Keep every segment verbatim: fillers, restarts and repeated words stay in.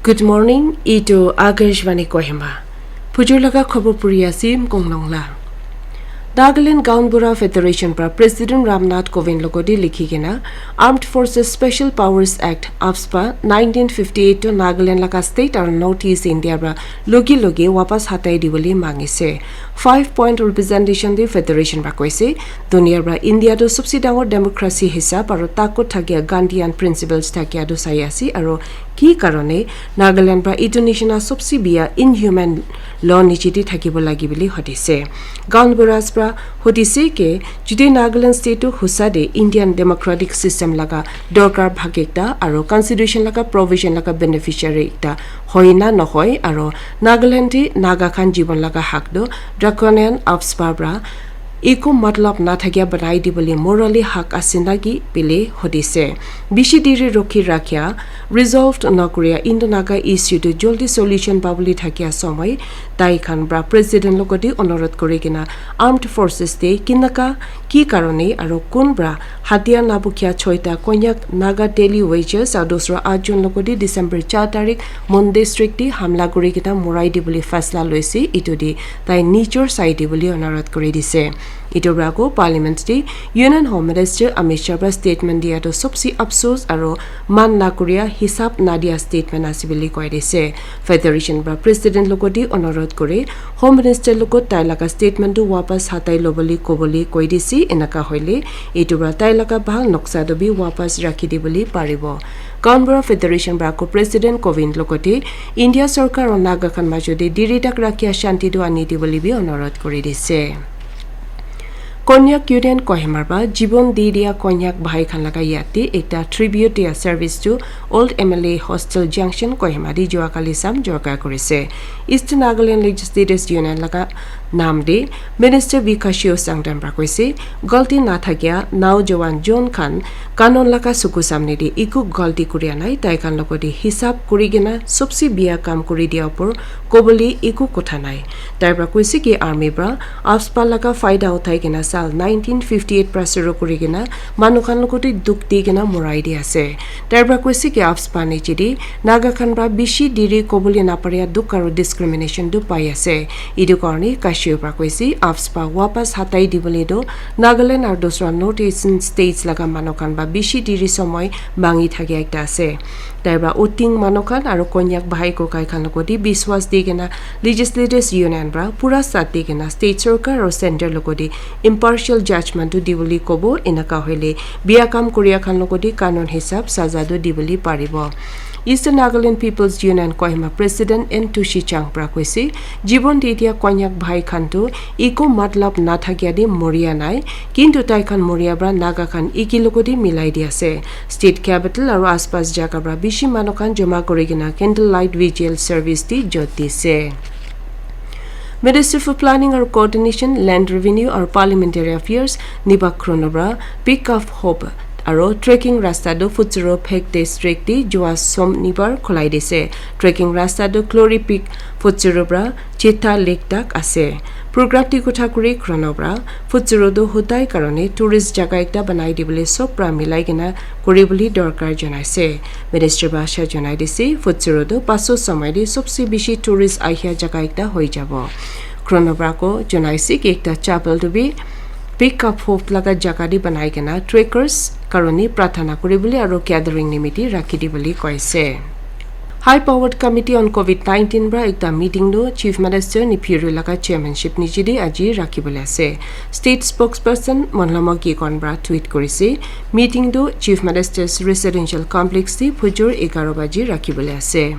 Good morning, itu Akashvani Kohima. Phujur laga khobor puri ase Mkong Nongla. Nagaland Gaonbura Federation pra President Ramnath Kovind logodi likhi kena Armed Forces Special Powers Act, AFSPA, nineteen fifty-eight to Nagaland laga state aru North East India pra logi logi wapas hatai dibole mangise. Five point representation de federation pra koise, dunia pra India tu subse dangor democracy hisab aru takot thakia Gandhian principles thakia tu sai ase aru ki karone Nagaland pra itu nishina sobse biya inhuman law niche te thakibo lage bole hotise. Gaonburas pra hotise ke jodi Nagaland state tu husa de Indian democratic system laga dorkar bhag ekta aru constitution laga provision laga beneficiary ekta hoi na nohoi aru Nagaland te Naga khan jibon laga hak tu draconian AFSPA pra eku matlab na thakia banai dibole morally hak ase na ki bole hotise. Bishi diri rokhi rakhia, resolved na kuria Indo-Naga issue tu joldi solution pabole thakia somoi tai khan pra president logodi onurodh kuri kena armed forces te kinaka ki karone aru kun pra hatia na bukya choita Konyak Naga daily wages aru dusra aat jon logodi December char tarik Mon district te hamla kuri kena morai dibole faisla loise, itu de tai nijor sai dibole onurodh kuri dise. Itu pra ako parliament te Union Home Minister Amit Shah pra statement dia to sobse afsos aru man na kuria hisab na dia statement ase bole koi dise. Federation pra president logodi onurodh kuri Home Minister logot tai laga statement tu wapas hatai lobole kobole koi dise, enaka hoile itu pra tai laga bhal noksa tu bi wapas rakhi dibole paribo. Gaonbura Federation pra ako President Kovind logote India sorkar aru Naga khan majo te diri tak rakhia shanti tu ani dibole bi onurodh kuri dise. Konyak Union Kohima pra jibon di dia Konyak bhai khan laga yate ekta tribute dia service tu Old M L A Hostel Junction Kohima di jua kali sam jorka kurise. Eastern Nagaland Legislators Union laga nam de Minister Bikash Sangdam pra koise, galti na thakia naujawan jon khan kanun laga suku samne de eku galti kuria nai, tai khan logote hisab kuri kena sobse biya kam kuri dia upor kobole eku kotha nai. Tai pra koise ki army pra AFSPA laga faida uthai kena sal nineteen fifty-eight pra shuru kuri kena manu khan logote dukh di kena morai di ase. Tai pra koise ki AFSPA niche de Naga khan pra bishi diri kobole naparia dukh aru discrimination tu pai ase. Itu karone Kashu pra koise AFSPA wapas hatai dibole tu Nagaland aru dusra North Eastern states laga manu khan pra bishi diri somoi mangi thakia ekta ase. Tai pra Oting manu khan aru Konyak bhai kokai khan logote biswas di kena Legislators Union pra pura sat di kena state sorkar aru center logote impartial judgment tu dibole kobo, enaka hoile biya kam kuria khan logote kanun hisab saza tu dibole paribo. Eastern Nagaland People's Union Kohima President N Tushi Chang pra koise, jibon di dia Konyak bhai khan tu eku matlab na thakia de moria nai, kintu tai khan moria pra Naga khan eki logote milai di ase. State capital aru aspas jaga pra bishi manu khan joma kuri kena candle light vigil service di jot dise. Ministry for Planning aru Coordination, Land Revenue aru Parliamentary Affairs Nibak Khrono pra Peak of Hope aru trekking rasta tu Futsuro Phek District di jua som nibar khulai dise. Trekking rasta tu Glory Peak Futsuro pra Chitha Lake tak ase. Program ti kotha kuri Khrono pra Futsuro tu hudai karone tourist jaga ekta banai dibole sob pra milai kena kuri bole dorkar janaise. Minister pra asha janai dise, Futsuro tu paso samai de sobse bishi tourist ahia jaga ekta hoi jabo. Khrono pra ko janaise ki ekta chapel tu bi Peak of Hope laga jaga de banai kena trekkers karone prathana kuri bole aru gathering nimiti rakhi dibole koise. High Powered Committee on COVID nineteen pra ekta meeting tu Chief Minister Neiphiu Rio laga chairmanship niche de aji rakhi bole ase. State spokesperson Monlamo Kikon pra tweet kurise, meeting tu Chief Minister's Residential Complex de phujur egaro baji rakhi bole ase.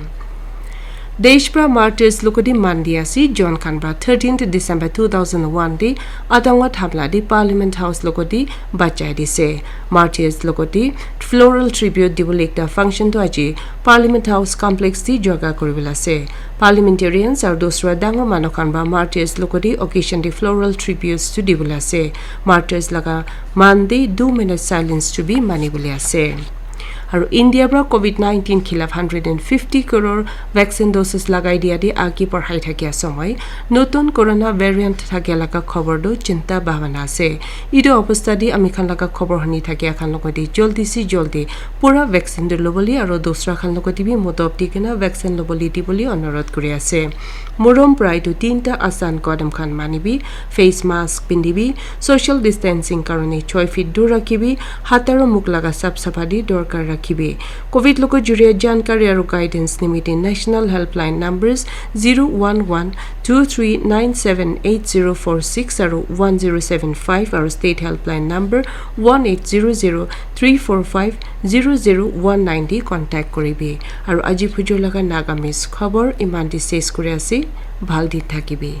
Desh pra martyrs logote man di ase, John khan pra thirteenth December two thousand one de Atangot hamla de Parliament House logote bachai dise. Martyrs logote floral tribute dibole ekta function tu aji Parliament House Complex de jorka kuri bole ase. Parliamentarians aru dusra dangor manu khan pra martyrs logote occasion de floral tributes tu dibole ase. Martyrs laga man de two minute silence tu bi mani bole ase. Aru India pra covid nineteen khilaf hundred and fifty crore vaccine doses lagai dia di agi barhai thakia somoi notun corona variant thakia laga khobor tu chinta bhabana ase. Itu obostha di ami khan laga khobor huni thakia khan logoti joldi si joldi pura vaccine tu loboli aru dusra khan logoti bi modop di kena vaccine loboli di boli onurodh kuri ase. Morom pra itu tinta asan kodam khan manibi, face mask pindibi, social distancing karone choi feet dur rakhibi, hat aru mukh laga sap sapha di dorkar rakhibi. Covid logo juria jankari aru guidance nimite national helpline numbers zero one one two three nine seven eight zero four six aru one zero seven five aru state helpline number one eight zero zero three four five zero zero one nine di contact koribi. Aru aji phujo laga Nagamese khobor iman di ses kuri ase, bhal di thakibi.